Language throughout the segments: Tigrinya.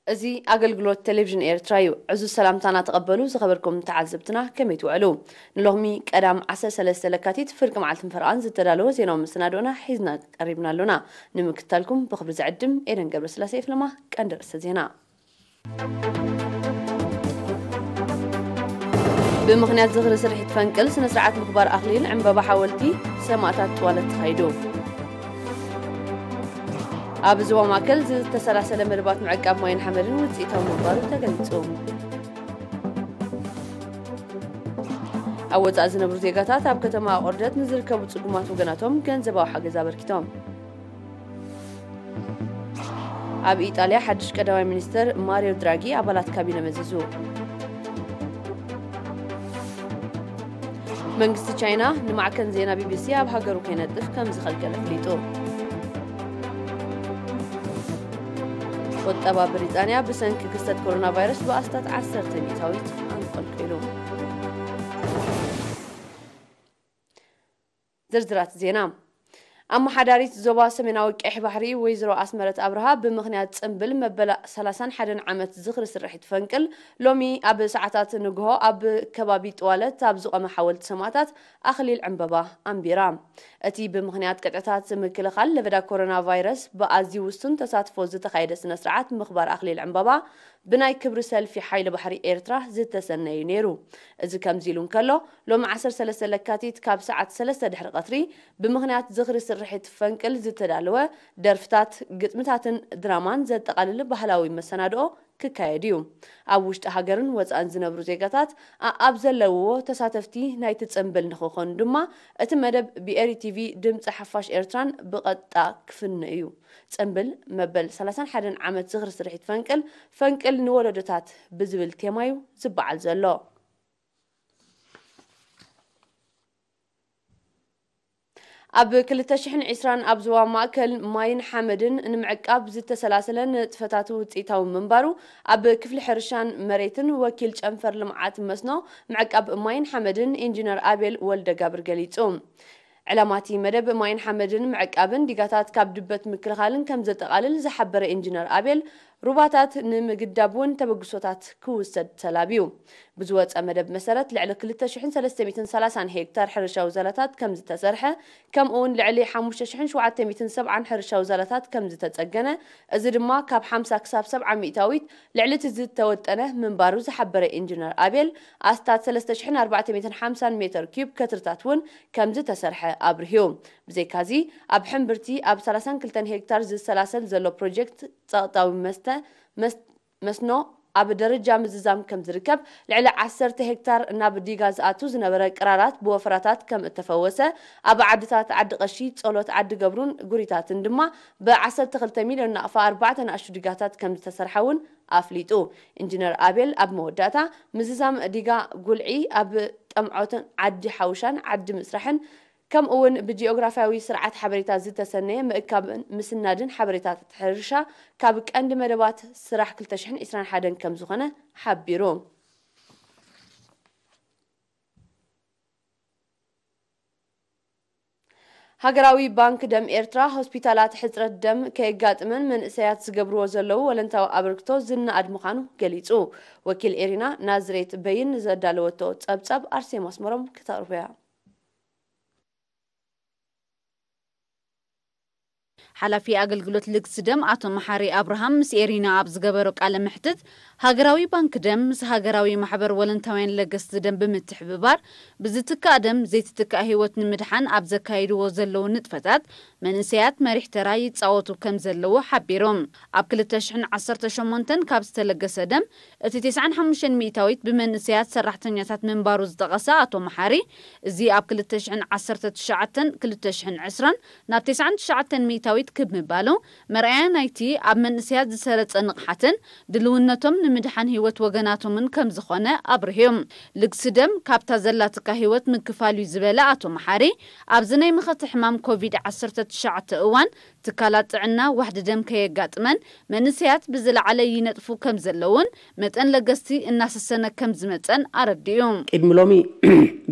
እዚ ኣገልግሎት ቴሌቪዥን ኤርትራ እዩ። ዕዙዝ ሰላምታና ተቐበሉ ዝኸበርኩም ተዓዘብትና፣ ከመይ ትውዕሉ? ንሎሚ ቀዳም ዓሰርተ ሰለስተ ለካቲት ፍርቂ መዓልትን ፈረቓን ዝተዳለወ ዜናዊ መሰናዶና ሒዝና ቀሪብና ኣሎና። ንምክታልኩም ብኽብሪ ዝዕድም ኤደን ገብረስላሴ። ይፍለማ ቀንዲ ርእሰ ዜና። ብምኽንያት ዝኽሪ ስርሒት ፈንቅል ስነ ስርዓት ምኽባር ኣኽሊል ዕምበባ ሓወልቲ ሰማእታት ጥዋለት ተኻይዱ። ኣብ ዞባ ማእከል ዝተሰላሰለ መደባት ምዕቃብ ማይን ሓመድን ውፅኢታዊ ምንባሩ ተገሊጹ። ኣብ ወፃኢ ዝነብሩ ዜጋታት ኣብ ከተማ ኣቑርደት ንዝርከቡ ጽጉማት ወገናቶም ገንዘባዊ ሓገዝ ኣበርኪቶም። ኣብ ኢጣልያ ሓድሽ ቀዳማይ ሚኒስተር ማሪዮ ድራጊ ኣባላት ካቢነ መዚዙ። መንግስቲ ቻይና ንማዕከን ዜና ቢቢሲ ኣብ ሃገሩ ከይነጥፍ ከም ዝኸልከለ ኣፍሊጡ። ቁጠባ ብሪጣንያ ብሰንኪ ክስተት ኮሮና ቫይረስ ብኣስታት ዓሰርተ ሚእታዊት ኣንቆልቂሉ። ዝርዝራት ዜና። ኣመሓዳሪት ዞባ ሰሜናዊ ቀይሕ ባሕሪ ወይዘሮ ኣስመረት ኣብርሃ ብምኽንያት ጽምብል መበል ሰላሳን ሓደን ዓመት ዝኽሪ ስርሒት ፈንቅል ሎሚ ኣብ ሰዓታት ንግሆ ኣብ ከባቢ ጥዋለት ኣብ ዝቖመ ሓወልቲ ሰማእታት ኣኽሊል ዕምበባ ኣንቢራ። እቲ ብምኽንያት ቅጥዕታት ምክልኻል ለበዳ ኮሮና ቫይረስ ብኣዝዩ ውሱን ተሳትፎ ዝተኻየደ ስነ ስርዓት ምኽባር ኣኽሊል ዕምበባ ብናይ ክብሪ ሰልፊ ሓይሊ ባሕሪ ኤርትራ ዝተሰነዩ ነይሩ። እዚ ከምዚ ኢሉ እንከሎ፣ ሎሚ ዓሰርተ ሰለስተ ለካቲት ካብ ሰዓት ሰለስተ ድሕሪ ቀትሪ ብምኽንያት ዝኽሪ ስርሒት ፈንቅል ዝተዳለወ ደርፍታት፣ ግጥምታትን ድራማን ዘጠቓልል ባህላዊ መሰናድኦ ክካየድ እዩ። ኣብ ውሽጢ ሃገርን ወጻእን ዝነብሩ ዜጋታት ኣኣብ ዘለውዎ ተሳተፍቲ ናይቲ ጽምብል ንኽኾኑ ድማ እቲ መደብ ብኤሪ ቲቪ ድምጺ ሓፋሽ ኤርትራን ብቐጥታ ክፍነ እዩ። ጽምብል መበል ሰላሳን ሓደን ዓመት ዝኽሪ ስርሒት ፈንቅል፣ ፈንቅል ንወለዶታት ብዝብል ቴማ እዩ ዝበዓል ዘሎ። ኣብ ክልተ ሽሕን ዕስራን ኣብ ዞባ ማእከል ማይን ሓመድን ንምዕቃብ ዝተሰላሰለ ንጥፈታት ውጽኢታዊ ምንባሩ ኣብ ክፍሊ ሕርሻን መሬትን ወኪል ጨንፈር ልምዓት መስኖ ምዕቃብ ማይን ሓመድን ኢንጂነር ኣቤል ወልደጋብር ገሊጹ። ዕላማ እቲ መደብ ማይን ሓመድን ምዕቃብን ዲጋታት ካብ ድበት ምክልኻልን ከም ዘጠቓልል ዝሓበረ ኢንጂነር ኣቤል፣ ሩባታት ንምግዳብ እውን ተበግሶታት ክውሰድ ተላብዩ። ብዝወጸ መደብ መሰረት ልዕሊ ክልተ ሽሕን ሰለስተ ሚእትን ሰላሳን ሄክታር ሕርሻዊ ዛላታት ከም ዝተሰርሐ፣ ከምኡ እውን ልዕሊ ሓሙሽተ ሽሕን ሸውዓተ ሚእትን ሰብዓን ሕርሻዊ ዛላታት ከም ዝተጸገነ፣ እዚ ድማ ካብ ሓምሳ ክሳብ ሰብዓ ሚእታዊት ልዕሊ እቲ ዝተወጠነ ምንባሩ ዝሓበረ ኢንጂነር ኣቤል፣ ኣስታት ሰለስተ ሽሕን ኣርባዕተ ሚእትን ሓምሳን ሜተር ኪዩብ ከትርታት እውን ከም ዝተሰርሐ ኣብርህዩ። ብዘይካዚ፣ ኣብ ሕምብርቲ ኣብ ሰላሳን ክልተን ሄክታር ዝሰላሰል ዘሎ ፕሮጀክት ጸቕጣዊ መስተ መስ- መስኖ ኣብ ደረጃ ምዝዛም ከም ዝርከብ፣ ልዕሊ ዓሰርተ ሄክታር ናብ ዲጋ ዝኣቱ ዝነበረ ቅራራት ብወፈራታት ከም እተፈወሰ፣ ኣብ ዓድታት ዓዲ ቀሺ፣ ጸሎት፣ ዓዲ ገብሩን ጉሪታትን ድማ ብ ዓሰርተ ክልተ ሚልዮን ናቕፋ ኣርባዕተ ንኣሽቱ ዲጋታት ከም ዝተሰርሐ እውን ኣፍሊጡ። ኢንጂነር ኣቤል ኣብ መወዳእታ፣ ምዝዛም ዲጋ ጉልዒ ኣብ ጠምዖትን ዓዲ ሓውሻን ዓዲ ምስራሕን ከምኡ እውን ብጂኦግራፍያዊ ስርዓት ሓበሬታ ዝተሰነየ ምእካብን ምስናድን ሓበሬታታት ሕርሻ ካብ ቀንዲ መደባት ስራሕ ክልተ ሽሕን ዕስራን ሓደን ከም ዝኾነ ሓቢሩ። ሃገራዊ ባንክ ደም ኤርትራ ሆስፒታላት ሕጽረት ደም ከየጋጥመን መንእሰያት ዝገብርዎ ዘለዉ ወለንታዊ ኣበርክቶ ዝነኣድ ምዃኑ ገሊጹ። ወኪል ኤሪና ናዝሬት በይን ንዘዳለወቶ ጸብጻብ ኣርሴማ ኣስመሮም ክተቕርቦ እያ። ሓላፊ ኣገልግሎት ልግሲ ደም ኣቶ መሓሪ ኣብርሃም ምስ ኤሪና ኣብ ዝገበሮ ቃለ መሕትት፣ ሃገራዊ ባንክ ደም ምስ ሃገራዊ ማሕበር ወለንታውያን ለገስቲ ደም ብምትሕብባር ብዝትካእ ደም ዘይትትካእ ህይወት ንምድሓን ኣብ ዘካይድዎ ዘለዉ ንጥፈታት መንእሰያት መሪሕ ተራ ይጻወቱ ከም ዘለዉ ሓቢሮም። ኣብ ክልተ ሽሕን ዓሰርተ ሸሞንተን ካብ ዝተለገሰ ደም እቲ ተስዓን ሓሙሽተን ሚእታዊት ብመንእሰያት ሰራሕተኛታት ምንባሩ ዝጠቐሰ ኣቶ መሓሪ፣ እዚ ኣብ ክልተ ሽሕን ዓሰርተ ትሽዓተን ክልተ ሽሕን ዕስራን ናብ ተስዓን ትሽዓተን ሚእታዊት ክብ ምባሉ መርኣያ ናይቲ ኣብ መንእሰያት ዝሰረጸ ንቕሓትን ድልውነቶም ንምድሓን ህይወት ወገናቶምን ከም ዝኾነ ኣብርህዮም። ልግሲ ደም ካብታ ዘላትካ ህይወት ምክፋል እዩ ዝበለ ኣቶ መሓሪ፣ ኣብዚ ናይ መኸተ ሕማም ኮቪድ ዓሰርተ ትሽዓተ እዋን ትካላት ጥዕና ዋሕዲ ደም ከየጋጥመን መንእሰያት ብዝለዓለ ይነጥፉ ከም ዘለውን መጠን ለገስቲ እናሰሰነ ከም ዝመጸን ኣረዲኡ። ቅድሚ ሎሚ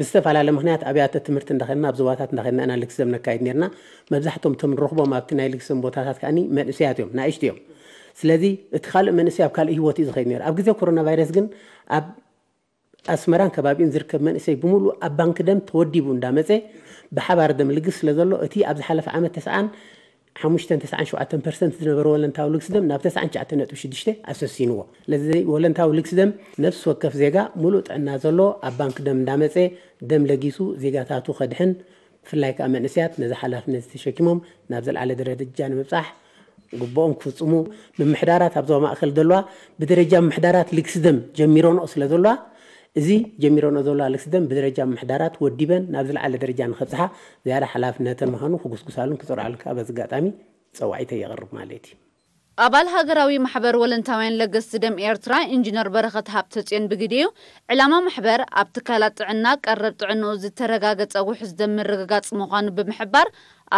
ብዝተፈላለየ ምኽንያት ኣብያተ ትምህርቲ እንዳኸድና ኣብ ዞባታት እንዳኸድና ኢና ልግሲ ደም ነካይድ ነርና። መብዛሕቶም እቶም ንረኽቦም ኣብቲ ናይ ልግሲ ደም ቦታታት ከኣኒ መንእሰያት እዮም፣ ናእሽቱ እዮም። ስለዚ እቲ ካልእ መንእሰይ ኣብ ካልእ ህይወት እዩ ዝኸይድ ነይሩ። ኣብ ግዜ ኮሮና ቫይረስ ግን ኣብ ኣስመራን ከባቢኡን ዝርከብ መንእሰይ ብምሉእ ኣብ ባንክ ደም ተወዲቡ እንዳመጸ ብሓባር ደም ልግስ ስለ ዘሎ፣ እቲ ኣብ ዝሓለፈ ዓመት ተስዓን ሓሙሽተን ተስዓን ሸውዓተን ፐርሰንት ዝነበረ ወለንታዊ ልግስ ደም ናብ ተስዓን ትሽዓተን ነጥቢ ሽዱሽተ ኣሰሲንዎ። ስለዚ ወለንታዊ ልግስ ደም ነፍሲ ወከፍ ዜጋ ምሉእ ጥዕና ዘሎ ኣብ ባንክ ደም እንዳመጸ ደም ለጊሱ ዜጋታቱ ከድሕን፣ ብፍላይ ከኣ መንእሰያት ነዚ ሓላፍነት ተሸኪሞም ናብ ዝለዓለ ደረጃ ንምብጻሕ ግቡኦም ክፍጽሙ፣ ምምሕዳራት ኣብ ዞባ ማእከል ዘለዋ ብደረጃ ምምሕዳራት ልግሲ ደም ጀሚሮንኦ ስለ ዘለዋ፣ እዚ ጀሚሮንኦ ዘለዋ ልግሲ ደም ብደረጃ ምምሕዳራት ወዲበን ናብ ዝለዓለ ደረጃ ንኸብጽሓ ዝያዳ ሓላፍነተን ምዃኑ ክጉስጉሳሉን ክጽርዓሉን ከኣ በዚ ኣጋጣሚ ጸዋዒተይ የቕርብ ማለት እዩ። ኣባል ሃገራዊ ማሕበር ወለንታውያን ለገስቲ ደም ኤርትራ ኢንጂነር በረኸት ሃብተጽዮን ብግዲኡ፣ ዕላማ ማሕበር ኣብ ትካላት ጥዕና ቀረብ ጥዕንኡ ዝተረጋገጸ ውሑስ ደም ምርግጋጽ ምዃኑ ብምሕባር፣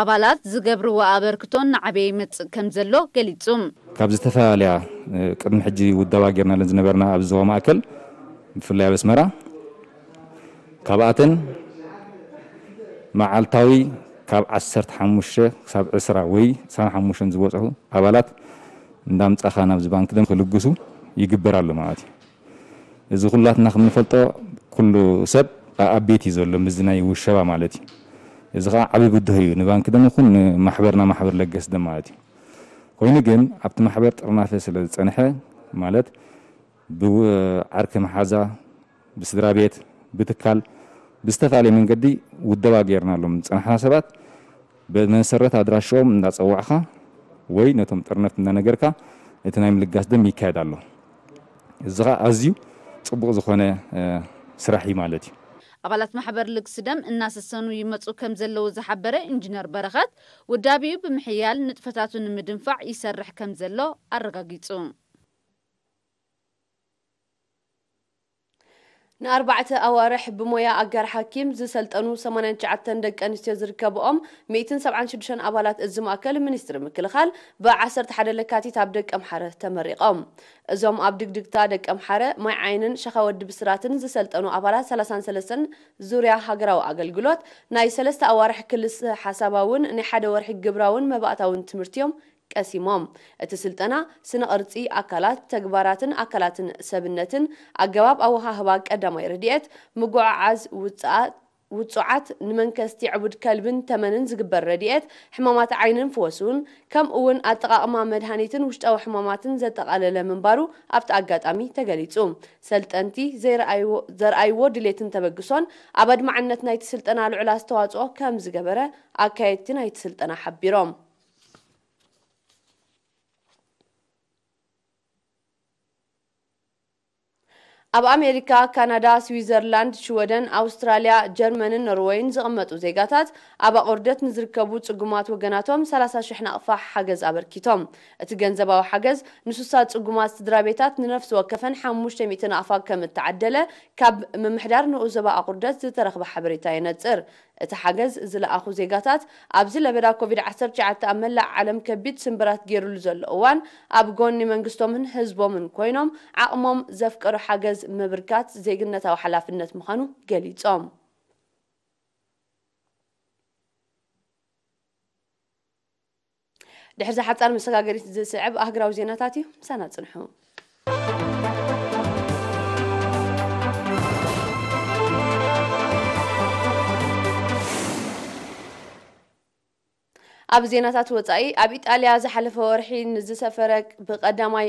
ኣባላት ዝገብርዎ ኣበርክቶ እናዓበየ ይመጽእ ከም ዘሎ ገሊጹ። ካብ ዝተፈላለያ፣ እ፣ ቅድሚ ሕጂ ውዳባ ጌርናለን ዝነበርና ኣብ ዞባ ማእከል፣ ብፍላይ ኣብ ኣስመራ፣ ካብኣተን መዓልታዊ ካብ ዓሰርተ ሓሙሽተ ክሳብ ዕስራ ወይ ዕስራን ሓሙሽተን ዝበጽሑ ኣባላት እንዳምጻኻ ናብዚ ባንክ ደም ክልግሱ ይግበር ኣሎ ማለት እዩ። እዚ ኩላትና ከም ንፈልጦ ኩሉ ሰብ ኣብ ቤት እዩ ዘሎ፣ ምስዚ ናይ ውሸባ ማለት እዩ። እዚ ኸዓ ዓቢ ብድሆ እዩ ንባንክ ደም ይኹን ንማሕበርና ማሕበር ለገስ ደም ማለት እዩ። ኮይኑ ግን ኣብቲ ማሕበር ጥርናፈ ስለ ዝጸንሐ ማለት ብዓርኪ መሓዛ፣ ብስድራ ቤት፣ ብትካል፣ ብዝተፈላለየ መንገዲ ውደባ ጌርናሎም ዝጸናሕና ሰባት ብመሰረት ኣድራሽኦም እንዳጸዋዕኻ ወይ ነቶም ጥርነፍቲ እንዳነገርካ እቲ ናይ ምልጋስ ደም ይካየድ ኣሎ። እዚ ኸኣ ኣዝዩ ጽቡቕ ዝኾነ፣ እ፣ ስራሕ እዩ ማለት እዩ። ኣባላት ማሕበር ልግሲ ደም እናሰሰኑ ይመጹ ከም ዘለዉ ዝሓበረ ኢንጂነር በረኸት፣ ውዳቢኡ ብምሕያል ንጥፈታቱ ንምድንፋዕ ይሰርሕ ከም ዘሎ ኣረጋጊጹ። ንኣርባዕተ ኣዋርሕ ብሞያ ኣጋር ሓኪም ዝሰልጠኑ ሰማንያን ትሽዓተን ደቂ ኣንስትዮ ዝርከብኦም ሚእትን ሰብዓን ሽዱሽተን ኣባላት እዚ ማእከል ሚኒስትሪ ምክልኻል ብዓሰርተ ሓደ ለካቲት ኣብ ደቀምሓረ ተመሪቖም። እዞም ኣብ ድግድግታ ደቀምሓረ፣ ማይ ዓይንን ሸኻ ወዲ ብስራትን ዝሰልጠኑ ኣባላት ሰላሳን ሰለስተን ዙርያ ሃገራዊ ኣገልግሎት ናይ ሰለስተ ኣዋርሕ ክልሰ ሓሳባውን ናይ ሓደ ወርሒ ግብራውን መባእታውን ትምህርቲዮም ቀሲሞም። እቲ ስልጠና ስነ ቅርጺ ኣካላት፣ ተግባራትን ኣካላትን ሰብነትን፣ ኣገባብ ኣወሃህባ ቀዳማይ ረድኤት፣ ምጉዕዓዝ ውጽኣት፣ ውጹዓት ንመንከስቲ ዕቡድ ከልብን ተመንን ዝግበር ረድኤት፣ ሕማማት ዓይንን ፍወስውን፣ ከምኡ እውን ኣጠቓቕማ መድሃኒትን ውሽጣዊ ሕማማትን ዘጠቓለለ ምንባሩ ኣብቲ ኣጋጣሚ ተገሊጹ። ሰልጠንቲ ዘይረኣይዎ-፣ ዘርኣይዎ ድሌትን ተበግሶን ኣብ ኣድማዕነት ናይቲ ስልጠና ልዑል ኣስተዋጽኦ ከም ዝገበረ ኣካየድቲ ናይቲ ስልጠና ሓቢሮም። ኣብ ኣሜሪካ፣ ካናዳ፣ ስዊዘርላንድ፣ ሽወደን፣ ኣውስትራልያ፣ ጀርመንን ኖርወይን ዝቕመጡ ዜጋታት ኣብ ኣቑርደት ንዝርከቡ ጽጉማት ወገናቶም ሰላሳ ሽሕ ናቕፋ ሓገዝ ኣበርኪቶም። እቲ ገንዘባዊ ሓገዝ ንሱሳ ጽጉማት ስድራ ቤታት ንነፍሲ ወከፈን ሓሙሽተ ሚእቲ ናቕፋ ከም እተዓደለ ካብ ምምሕዳር ንኡስ ዞባ ኣቑርደት ዝተረኽበ ሓበሬታ የነጽር። እቲ ሓገዝ ዝለኣኹ ዜጋታት፣ ኣብዚ ለበዳ ኮቪድ ዓሰርተ ትሽዓተ ኣብ መላእ ዓለም ከቢድ ስምብራት ገይሩሉ ዘሎ እዋን፣ ኣብ ጎኒ መንግስቶምን ህዝቦምን ኮይኖም ዓቕሞም ዘፍቀዶ ሓገዝ ምብርካት ዜግነታዊ ሓላፍነት ምዃኑ ገሊጾም። ድሕሪ እዛ ሓጻር መሰጋገሪት ዝስዕብ ኣህጉራዊ ዜናታት እዩ። ምሳና ጽንሑ። ኣብ ዜናታት ወጻኢ፣ ኣብ ኢጣልያ ዝሓለፈ ወርሒ ንዝሰፈረ ብቀዳማይ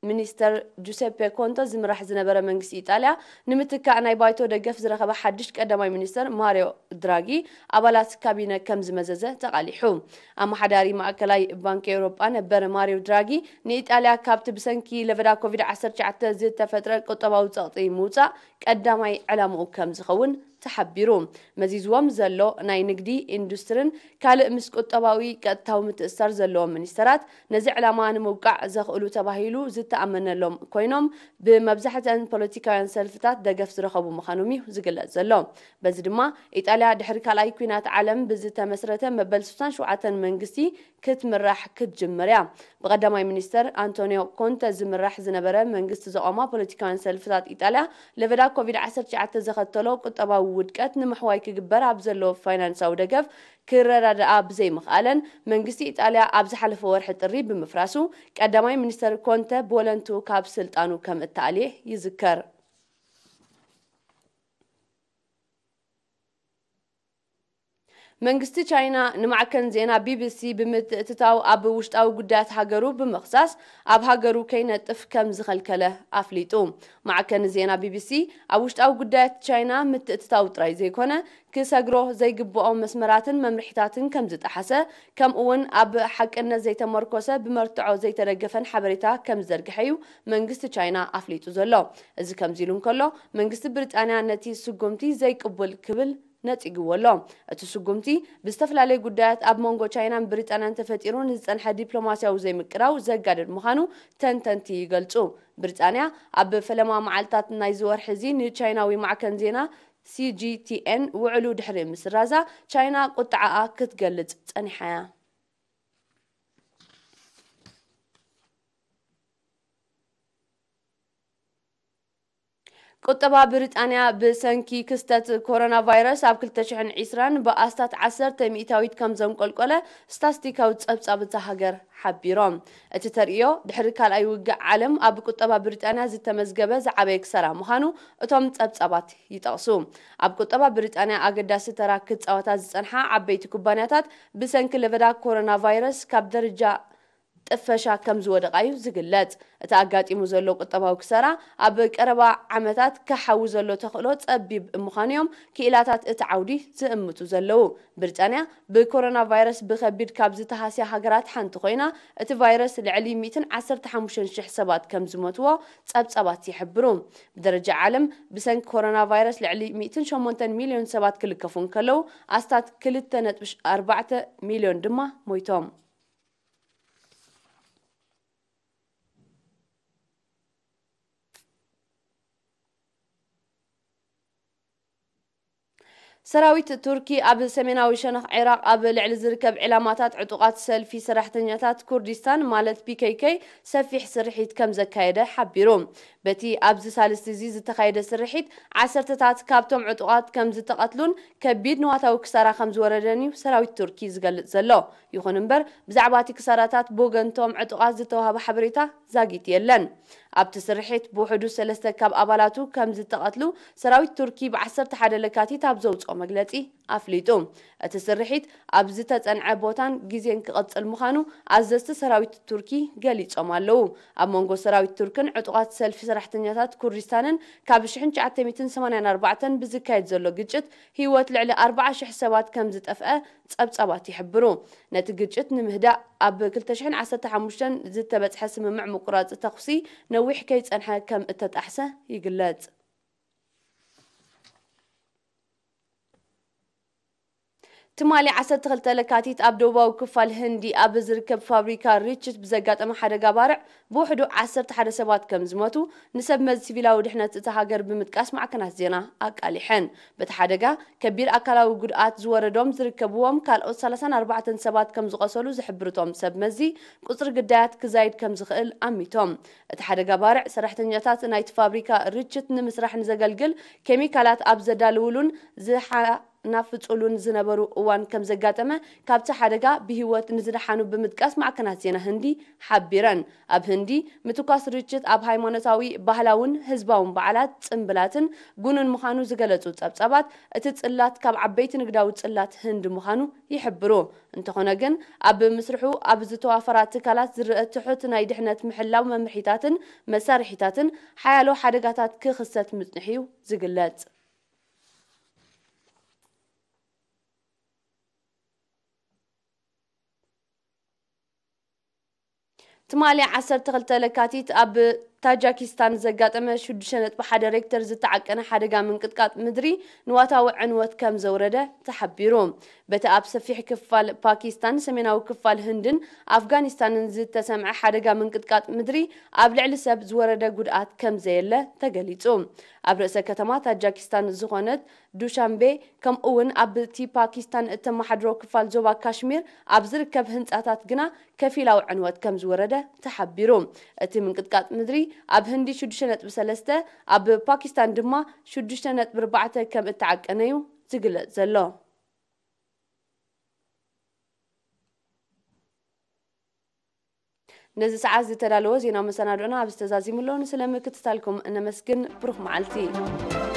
ሚኒስተር ጁሴፔ ኮንተ ዝምራሕ ዝነበረ መንግስቲ ኢጣልያ ንምትካእ ናይ ባይቶ ደገፍ ዝረኸበ ሓድሽ ቀዳማይ ሚኒስተር ማሪዮ ድራጊ ኣባላት ካቢነ ከም ዝመዘዘ ተቓሊሑ። ኣመሓዳሪ ማእከላይ ባንክ ኤውሮጳ ነበር ማሪዮ ድራጊ ንኢጣልያ ካብቲ ብሰንኪ ለበዳ ኮቪድ ዓሰርተ ትሽዓተ ዝተፈጥረ ቁጠባዊ ጸቕጢ ምውጻእ ቀዳማይ ዕላምኡ ከም ዝኸውን ተሓቢሩ። መዚዝዎም ዘሎ ናይ ንግዲ፣ ኢንዱስትርን ካልእ ምስ ቁጠባዊ ቀጥታዊ ምትእስሳር ዘለዎም ሚኒስተራት ነዚ ዕላማ ንምውቃዕ ዘኽእሉ ተባሂሉ ዝተኣመነሎም ኮይኖም፣ ብመብዛሕትአን ፖለቲካውያን ሰልፍታት ደገፍ ዝረኸቡ ምዃኖም እዩ ዝግለጽ ዘሎ። በዚ ድማ፣ ኢጣልያ ድሕሪ ካልኣይ ኲናት ዓለም ብዝተመስረተ መበል ስሳን ሸውዓተን መንግስቲ ክትምራሕ ክትጅምር እያ። ብቀዳማይ ሚኒስተር ኣንቶኒዮ ኮንተ ዝምራሕ ዝነበረ መንግስቲ ዘቆማ ፖለቲካውያን ሰልፍታት ኢጣልያ፣ ለበዳ ኮቪድ ዓሰርተ ትሽዓተ ዘኸተሎ ቁጠባዊ ውድቀት ንምሕዋይ ክግበር ኣብ ዘሎ ፋይናንሳዊ ደገፍ ክረዳድኣ ብዘይምኽኣለን፣ መንግስቲ ኢጣልያ ኣብ ዝሓለፈ ወርሒ ጥሪ ብምፍራሱ፣ ቀዳማይ ሚኒስተር ኮንተ ብወለንትኡ ካብ ስልጣኑ ከም እተኣልየ ይዝከር። መንግስቲ ቻይና ንማዕከን ዜና ቢቢሲ ብምትእትታው ኣብ ውሽጣዊ ጉዳያት ሃገሩ ብምኽሳስ፣ ኣብ ሃገሩ ከይነጥፍ ከም ዝኸልከለ ኣፍሊጡ። ማዕከን ዜና ቢቢሲ ኣብ ውሽጣዊ ጉዳያት ቻይና ምትእትታው ጥራይ ዘይኮነ፣ ክሰግሮ ዘይግብኦ መስመራትን መምርሒታትን ከም ዝጠሓሰ፣ ከምኡ እውን ኣብ ሓቅነት ዘይተመርኮሰ ብመርትዖ ዘይተደገፈን ሓበሬታ ከም ዝዘርግሐ እዩ መንግስቲ ቻይና ኣፍሊጡ ዘሎ። እዚ ከምዚ ኢሉ እንከሎ፣ መንግስቲ ብሪጣንያ ነቲ ስጉምቲ ዘይቅቡል ክብል ነጺግዎ ኣሎ። እቲ ስጉምቲ ብዝተፈላለዩ ጉዳያት ኣብ መንጎ ቻይናን ብሪጣንያን ተፈጢሩ ንዝጸንሐ ዲፕሎማስያዊ ዘይምቅራው ዘጋድድ ምዃኑ ተንተንቲ ይገልጹ። ብሪጣንያ ኣብ ፈለማ መዓልታት ናይዚ ወርሒ እዚ ንቻይናዊ ማዕከን ዜና ሲጂቲኤን ውዕሉ ድሕሪ ምስራዛ፣ ቻይና ቁጥዓኣ ክትገልጽ ጸኒሓ እያ። ቁጠባ ብሪጣንያ ብሰንኪ ክስተት ኮሮና ቫይረስ ኣብ ክልተ ሽሕን ዕስራን ብኣስታት ዓሰርተ ሚእታዊት ከም ዘንቆልቆለ ስታስቲካዊ ጸብጻብ እታ ሃገር ሓቢሮም። እቲ ተርእዮ ድሕሪ ካልኣይ ውግእ ዓለም ኣብ ቁጠባ ብሪጣንያ ዝተመዝገበ ዝዓበየ ክሳራ ምዃኑ እቶም ጸብጻባት ይጠቕሱ። ኣብ ቁጠባ ብሪጣንያ ኣገዳሲ ተራ ክጻወታ ዝጸንሓ ዓበይቲ ኩባንያታት ብሰንኪ ለበዳ ኮሮና ቫይረስ ካብ ደረጃ ጥፈሻ ከም ዝወደቓ እዩ ዝግለጽ። እቲ ኣጋጢሙ ዘሎ ቁጠባዊ ክሳራ ኣብ ቀረባ ዓመታት ክሓዊ ዘሎ ተኽእሎ ጸቢብ ምዃኑ እዮም ክኢላታት እቲ ዓውዲ ዝእምቱ ዘለዉ። ብሪጣንያ ብኮሮና ቫይረስ ብኸቢድ ካብ ዝተሃስያ ሃገራት ሓንቲ ኮይና፣ እቲ ቫይረስ ልዕሊ ሚእትን ዓሰርተ ሓሙሽተን ሽሕ ሰባት ከም ዝሞትዎ ጸብጻባት ይሕብሩ። ብደረጃ ዓለም ብሰንኪ ኮሮና ቫይረስ ልዕሊ ሚእትን ሸሞንተን ሚልዮን ሰባት ክልከፉ እንከለዉ፣ ኣስታት ክልተ ነጥቢ ኣርባዕተ ሚልዮን ድማ ሞይቶም። ሰራዊት ቱርኪ ኣብ ሰሜናዊ ሸነኽ ዒራቕ ኣብ ልዕሊ ዝርከብ ዒላማታት ዕጡቓት ሰልፊ ሰራሕተኛታት ኩርዲስታን ማለት ፒ ኬ ኬ ሰፊሕ ስርሒት ከም ዘካየደ ሓቢሩ። በቲ ኣብዚ ሳልስቲ እዚ ዝተኻየደ ስርሒት ዓሰርተታት ካብቶም ዕጡቓት ከም ዝተቐትሉን ከቢድ ንዋታዊ ክሳራ ከም ዝወረደን እዩ ሰራዊት ቱርኪ ዝገልጽ ዘሎ። ይኹን እምበር ብዛዕባ እቲ ክሳራታት ብወገንቶም ዕጡቓት ዝተዋህበ ሓበሬታ ዛጊት የለን። ኣብቲ ስርሒት ብውሕዱ ሰለስተ ካብ ኣባላቱ ከም ዝተቐትሉ ሰራዊት ቱርኪ ብዓሰርተ ሓደ ለካቲት ኣብ ዘውፅኦ መግለፂ ኣፍሊጡ። እቲ ስርሒት ኣብ ዝተፀንዐ ቦታን ግዜን ክቐፅል ምዃኑ ኣዘዝቲ ሰራዊት ቱርኪ ገሊፆም ኣለዉ። ኣብ መንጎ ሰራዊት ቱርክን ዕጡቓት ሰልፊ ሰራሕተኛታት ኩርዲስታንን ካብ ሽሕን ትሽዓተ ሚእትን ሰማንያን ኣርባዕተን ብዝካየድ ዘሎ ግጭት ህይወት ልዕሊ ኣርባዓ ሽሕ ሰባት ከም ዝጠፍአ ጸብጻባት ይሕብሩ። ነቲ ግጭት ንምህዳእ ኣብ ክልተ ሽሕን ዓሰርተ ሓሙሽተን ዝተበጽሐ ስምምዕ ምቁራጽ ተኹሲ ነዊሕ ከይጸንሐ ከም እተጣሕሰ ይግለጽ። ትማሊ ዓሰርተ ክልተ ለካቲት ኣብ ደቡባዊ ክፋል ህንዲ ኣብ ዝርከብ ፋብሪካ ርችት ብዘጋጠመ ሓደጋ ባርዕ ብውሕዱ ዓሰርተ ሓደ ሰባት ከም ዝሞቱ ንሰብ መዚ ሲቪላዊ ድሕነት እታ ሃገር ብምጥቃስ ማዕከናት ዜና ኣቃሊሐን። በቲ ሓደጋ ከቢድ ኣካላዊ ጉድኣት ዝወረዶም ዝርከብዎም ካልኦት ሰላሳን ኣርባዕተን ሰባት ከም ዝቖሰሉ ዝሕብሩ እቶም ሰብ መዚ፣ ቁጽሪ ግዳያት ክዛይድ ከም ዝኽእል ኣሚቶም። እቲ ሓደጋ ባርዕ ሰራሕተኛታት ናይቲ ፋብሪካ ርችት ንምስራሕ ንዘገልግል ኬሚካላት ኣብ ዘዳልውሉን ዝሓ ናፍጹሉን ዝነበሩ እዋን ከም ዘጋጠመ ካብቲ ሓደጋ ብህይወት ንዝደሓኑ ብምጥቃስ ማዕከናት ዜና ህንዲ ሓቢረን። ኣብ ህንዲ ምትኳስ ርችት ኣብ ሃይማኖታዊ፣ ባህላውን ህዝባውን በዓላት፣ ጽምብላትን ጉኑን ምዃኑ ዝገለጹ ጸብጻባት፣ እቲ ጽላት ካብ ዓበይቲ ንግዳዊ ጽላት ህንዲ ምዃኑ ይሕብሩ። እንተኾነ ግን፣ ኣብ ምስርሑ ኣብ ዝተዋፈራ ትካላት ዝረአ ትሑት ናይ ድሕነት ምሕላው መምርሒታትን መሳርሒታትን ሓያሎ ሓደጋታት ክኽሰት ምጽንሑ እዩ ዝግለጽ። ትማሊ ዓሰርተ ክልተ ለካቲት ኣብ ታጃኪስታን ዘጋጠመ ሽዱሽተ ነጥቢ ሓደ ሬክተር ዝተዓቀነ ሓደጋ ምንቅጥቃጥ ምድሪ ንዋታዊ ዕንወት ከም ዘውረደ ተሓቢሩ። በቲ ኣብ ሰፊሕ ክፋል ፓኪስታን፣ ሰሜናዊ ክፋል ህንድን ኣፍጋኒስታንን ዝተሰምዐ ሓደጋ ምንቅጥቃጥ ምድሪ ኣብ ልዕሊ ሰብ ዝወረደ ጉድኣት ከም ዘየለ ተገሊጹ። ኣብ ርእሰ ከተማ ታጃኪስታን ዝኾነት ዱሻንቤ፣ ከምኡውን ኣብቲ ፓኪስታን እተመሓድሮ ክፋል ዞባ ካሽሚር ኣብ ዝርከብ ህንጻታት ግና ከፊላዊ ዕንወት ከም ዝወረደ ተሓቢሩ። እቲ ምንቅጥቃጥ ምድሪ ኣብ ህንዲ ሽዱሽተ ነጥቢ ሰለስተ፣ ኣብ ፓኪስታን ድማ ሽዱሽተ ነጥቢ ኣርባዕተ ከም እተዓቀነዩ ዝግለጽ ዘሎ። ነዚ ሰዓት ዝተዳለወ ዜና መሰናዶና ኣብ ዝተዛዚሙ ኣሎ። ንስለ ምክትታልኩም እነመስግን። ብሩኽ መዓልቲ።